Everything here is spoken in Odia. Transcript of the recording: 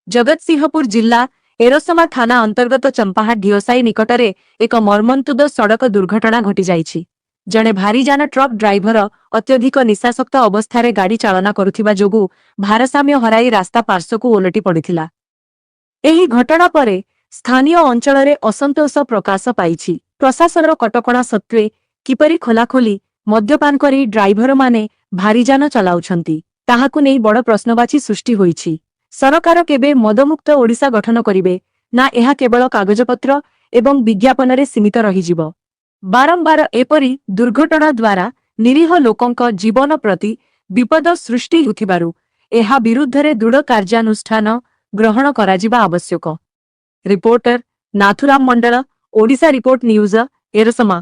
ଜଗତସିଂହପୁର ଜିଲ୍ଲା ଏରସମା ଥାନା ଅନ୍ତର୍ଗତ ଚମ୍ପାହାଟ ଢିଅସାହି ନିକଟରେ ଏକ ମର୍ମନ୍ତୁଦ ସଡ଼କ ଦୁର୍ଘଟଣା ଘଟିଯାଇଛି। ଜଣେ ଭାରୀଯାନ ଟ୍ରକ୍ ଡ୍ରାଇଭର ଅତ୍ୟଧିକ ନିଶାସକ୍ତ ଅବସ୍ଥାରେ ଗାଡ଼ି ଚାଳନା କରୁଥିବା ଯୋଗୁଁ ଭାରସାମ୍ୟ ହରାଇ ରାସ୍ତା ପାର୍ଶ୍ୱକୁ ଓଲଟି ପଡ଼ିଥିଲା। ଏହି ଘଟଣା ପରେ ସ୍ଥାନୀୟ ଅଞ୍ଚଳରେ ଅସନ୍ତୋଷ ପ୍ରକାଶ ପାଇଛି। ପ୍ରଶାସନର କଟକଣା ସତ୍ତ୍ୱେ କିପରି ଖୋଲାଖୋଲି ମଦ୍ୟପାନ କରି ଡ୍ରାଇଭରମାନେ ଭାରୀଯାନ ଚଲାଉଛନ୍ତି, ତାହାକୁ ନେଇ ବଡ଼ ପ୍ରଶ୍ନବାଚୀ ସୃଷ୍ଟି ହୋଇଛି। ସରକାର କେବେ ମଦମୁକ୍ତ ଓଡ଼ିଶା ଗଠନ କରିବେ, ନା ଏହା କେବଳ କାଗଜପତ୍ର ଏବଂ ବିଜ୍ଞାପନରେ ସୀମିତ ରହିଯିବ? ବାରମ୍ବାର ଏପରି ଦୁର୍ଘଟଣା ଦ୍ୱାରା ନିରୀହ ଲୋକଙ୍କ ଜୀବନ ପ୍ରତି ବିପଦ ସୃଷ୍ଟି ହେଉଥିବାରୁ ଏହା ବିରୁଦ୍ଧରେ ଦୃଢ଼ କାର୍ଯ୍ୟାନୁଷ୍ଠାନ ଗ୍ରହଣ କରାଯିବା ଆବଶ୍ୟକ। ରିପୋର୍ଟର ନାଥୁରାମ ମଣ୍ଡଳ, ଓଡ଼ିଶା ରିପୋର୍ଟ ନ୍ୟୁଜ, ଏରସମା।